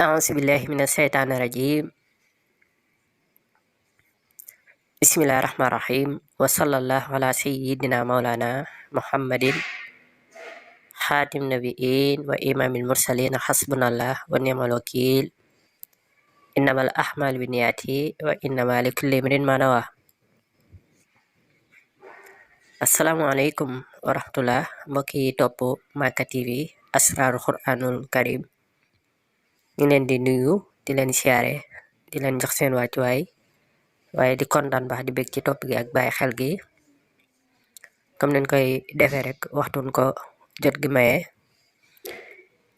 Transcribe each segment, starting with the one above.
أعوذ بالله من الشيطان الرجيم بسم الله الرحمن الرحيم وصلى الله على سيدنا مولانا محمد خاتم النبيين وإمام المرسلين حسبنا الله ونعم الوكيل إنما الأعمال بالنيات وإنما لكل امرئ ما نوى asalaamaaleykum wa rahmatullah mbokk yi topp Maka TV asraarul Qur'anul Karim ñu leen di nuyu di leen siyaare di leen jox seen wàccuwaay waaye di kontaan baax di bég ci topp gi ak bàyyi xel gi comme nañ koy defee rek waxtuñ ko jot gi maye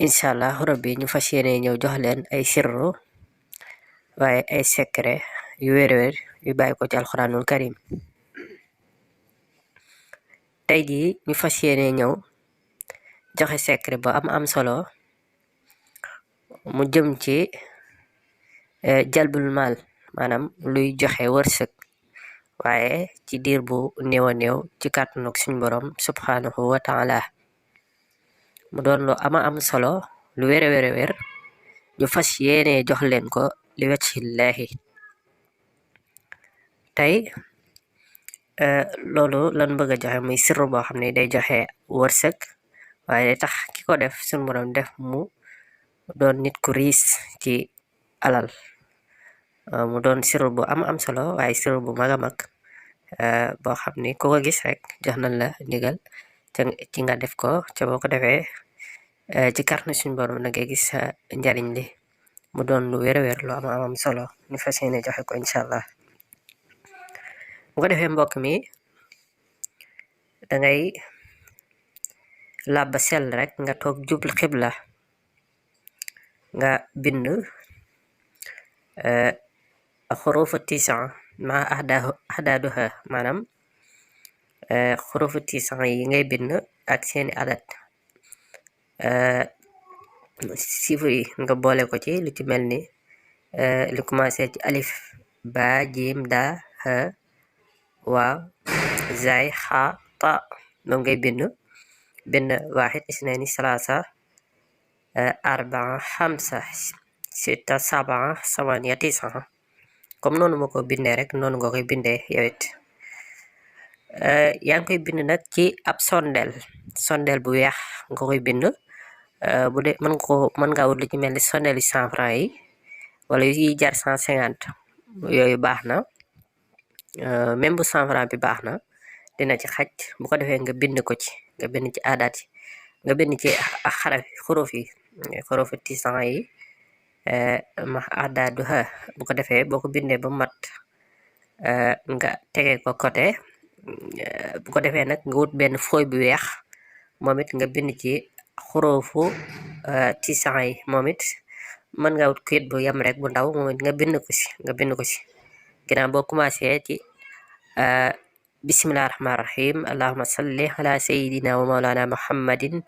incha allah rabbi ñu fas yéene ñëw jox leen ay sirru waaye ay secret yu wér-wér yu bàyyi ko ci alxuraanul karim tey jii ñu fas yéene ñëw joxe secret ba am solo mu jëm ci jalbul maal maanaam luy joxe wërsëg waaye ci diir bu néew a néew ci kàttanug suñ borom subhanahu wa taala mu doon lu am solo lu wér a wér ñu fas yéene jox leen ko li wajhillaahi tey loolu lan bëgg a joxe muy sirru boo xam ne day joxe wërsëg waaye day tax ki ko def suñ borom def mu doon nit ku riis ci alal mu doon sirru bu am solo waaye sirru bu mag a mag boo xam ni ku ko gis rek jox nañ la ndigal ci nga def ko ca boo ko defee ci kàttanu suñu borom da ngay gis njariñ li mu doon lu wér a wér lu am solo ñu fas yéene joxe ko incha allah bu ko defee mbokk mi da ngay làbba sell rek nga toog jublu xibla nga bind xurufu tisan ma ahdaduha maanaam xurufu tisan yi ngay bind ak seeni adat chiffre yi nga boole ko ci lu ci mel ni lu commencé ci alif ba jim da ha waaw zay xa ta moom ngay bind waaxid isnaini salaasa arbaa xamsa sita sabaa samaniya tisa comme noonu ma ko bindee rek noonu nga koy bindee yowit yaa ngi koy bind nag ci ab sondeel bu weex nga koy bind bu dee mën nga wut lu ci mel ni sondeel yi 100 francs yi wala yi jar 150 yooyu baax na même bu 100 francs bi baax na dina ci xaj bu ko defee nga bind ko ci nga bind ci aadaat yi nga bind ci xurufi tisan yi ma addaduha bu ko defee boo ko bindee ba mat nga tege ko côté bu ko defee nag nga wut benn fooy bu weex moom it nga bind ci xurufu tisan yi moom it mën nga wut kayit bu yem rek bu ndaw moom it nga bind ko ci ginnaaw boo commencé ci bismillahi rahmaani rahim allahumma salli ala sayidina wa maulana muhammadin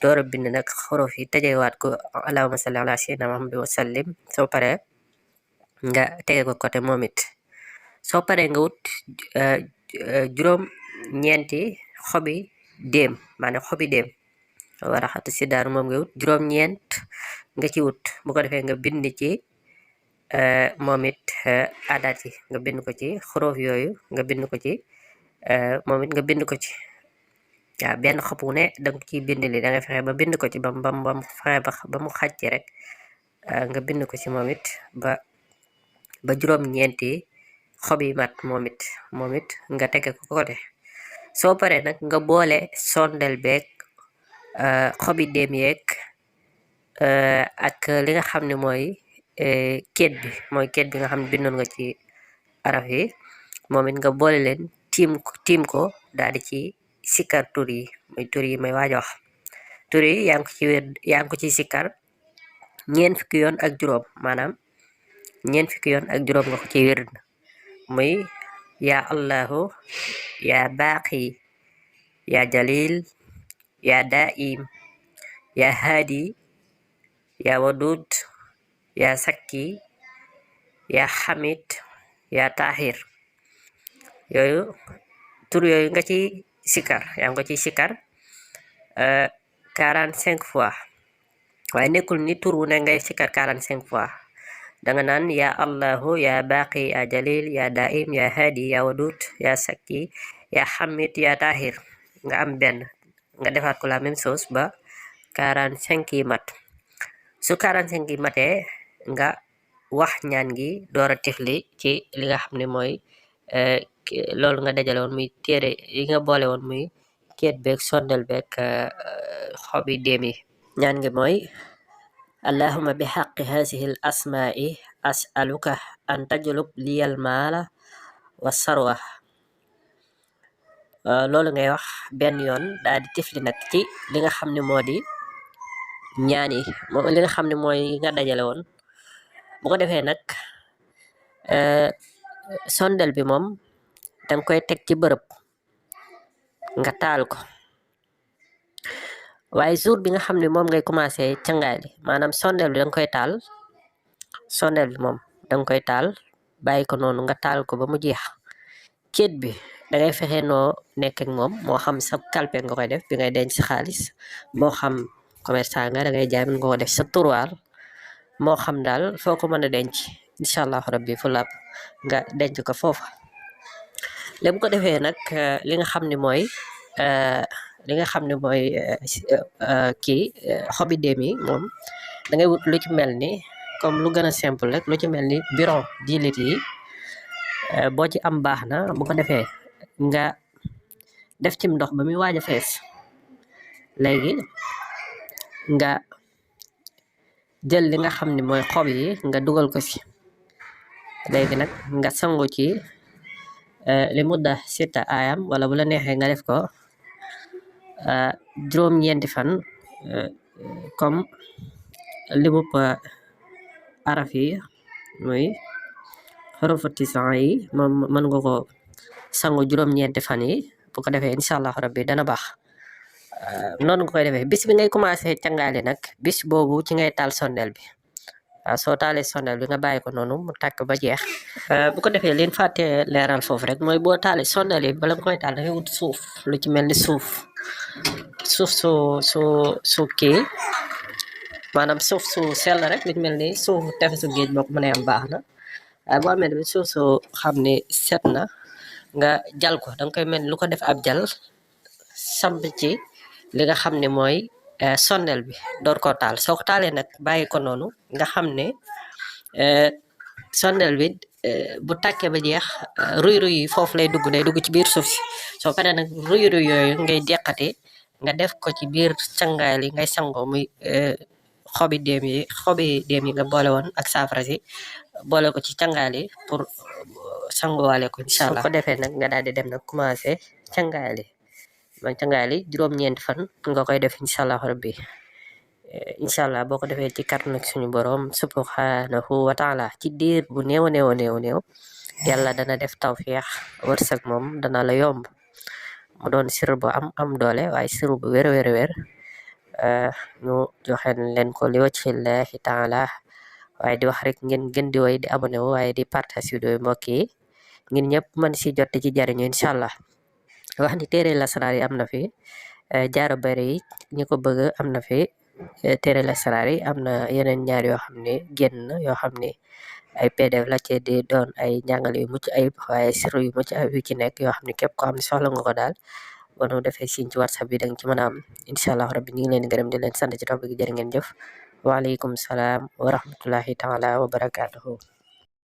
door a bind nag xorof yi tëjewaat ko allahumma salli ala sayyidina muhammad wa sallim soo paree nga tege ko côté moom it soo paree nga wut juróom ñeenti xobi déem maanaam xobi déem wara xatu si daar moom nga wut juróom ñeent nga ci wut bu ko defee nga bind ci moom it adat yi nga bind ko ci xorof yooyu nga bind ko ci moom it nga bind ko ci waaw benn xob wu ne danga ciy bind li da nga fexe ba bind ko ci bam fexe ba mu xaj ci rek nga bind ko ci moom it ba juróom-ñeenti xob yi mat moom it nga tege ko côté soo paree nag nga boole sondel beeg xobi déem yeeg ak li nga xam ne mooy kéet bi nga xam ne bindoon nga ci araf yi moom it nga boole leen tiim ko daal di ci sikkar tur yi may waaj wax tur yi yaa ngi ko ci sikkar ñeent fukki yoon ak juróom maanaam ñeent fukki yoon ak juróom nga ko ci wérd muy yaa allahu yaa baaqi yaa jalil yaa daim yaa haadi yaa wadud yaa sakki yaa xamid yaa taahir yooyu tur yooyu nga ci sikar yaa ngi ko ciy sikar 45 fois waaye nekkul ni tur wu ne ngay sikkar 45 fois danga naan ya allahu ya baqi ya jalil ya daim ya hadi ya wadud ya sakki ya hamid ya tahir nga am benn nga defaat ko la même chose ba 45 yi mat su 45 yi matee nga wax ñaan gi door a tifli ci li nga xam ne mooy loolu nga dajale woon muy téere yi nga boole woon muy kéet beeg sondel beeg xobi déem yi ñaan gi mooy allahumma bi haqqi hazihi al asma'i as'aluka an tajlub liyal maala wa sarwa loolu ngay wax benn yoon daal di tifli nag ci li nga xam ne moo di ñaan yi li nga xam ne mooy nga dajale woon bu ko defee nag sondel bi moom danga koy teg ci bërëb nga taal ko waaye jour bi nga xam ne moom ngay commencé cangaay li maanaam sondel bi danga koy taal sondel bi moom danga koy taal bàyyi ko noonu nga taal ko ba mu jeex kéet bi dangay fexe noo nekk ak moom moo xam sa kalpe nga koy def bi ngay denc sa xaalis moo xam commerçant nga dangay jaay mën nga ko def sa turwaal moo xam daal foo ko mën a denc incha allah rabbi fu làpp nga denc ko foofa léegi bu ko defee nag li nga xam ne mooy kii xobi déem yi moom da ngay wut lu ci mel ni comme lu gën a simple rek lu ci mel ni biron 10 litres yi boo ci am baax na bu ko defee nga def ci ndox ba muy waaj a fees léegi nga jël li nga xam ne mooy xob yi nga dugal ko ci léegi nag nga sangu ci li mudda sita ayam wala bu la neexee nga def ko juróom-ñeenti fan comme limub araf yi muy xurufu tisan yi moom mën nga ko sangu juróom-ñeenti fan yi bu ko defee incha allah rabbi dana baax noonu nga koy defee bis bi ngay commencé cangaali nag bis boobu ci ngay taal sondeel bi waaw soo taalee sondeel bi nga bàyyi ko noonu mu tàkk ba jeex bu ko defee leen fàtte leeral foofu rek mooy boo taalee sondeel yi bala nga koy taal dangay wut suuf lu ci mel ni suuf su kii maanaam suuf su sell rek lu ci mel ni suuf tefesu géej boo ko mënee am baax na waaye boo amee tamit suuf su xam ni set na nga jal ko danga koy mel ni lu ko def ab jal samp ci li nga xam ne mooy sondeel bi door koo taal soo ko taalee nag bàyyi ko noonu nga xam ne sondeel bi bu tàkkee ba jeex ruy-ruy yi foofu lay dugg day dugg ci biir suuf si soo paree nag ruy-ruy yooyu ngay deqati nga def ko ci biir cangaay li ngay sangoo muy xobi déem yi nga boole woon ak saafara si boole ko ci cangaay li pour sanguwaale ko incha allah ko defee nag nga daal di dem nag commencé cangaay li man cangaay li juróom-ñeenti fan nga koy def incha allah rabbi incha allah boo ko defee ci kàttan ak suñu borom subhanahu wa taala ci diir bu néew yàlla dana def tawfeex wërsëg moom dana la yomb mu doon sir bu am doole waaye sir bu wér ñu joxe leen ko li wajhillahi taala waaye di wax rek ngeen gën di woy di abonné wu waaye di partage vidéo yi mbokk yi ngeen ñëpp mën si jot ci jariñu incha allah wax ni téere lasaraar yi am na fi jaaro bari yi ñi ko bëgg am na fi téere lasaraar yi am na yeneen ñaar yoo xam ne génn yoo xam ne ay pdf la ci di doon ay njàngale yu mucc ayib waaye siru yu mucc ayib yu ci nekk yoo xam ne képp ko xam ne soxla nga ko daal boo defee siñ ci whatsapp bi danga ci mën a am incha allah rabbi ñu ngi leen di gërëm di leen sant ci topp gi jërë ngeen jëf waaleykum salaam wa rahmatullahi taala wa barakaatuhu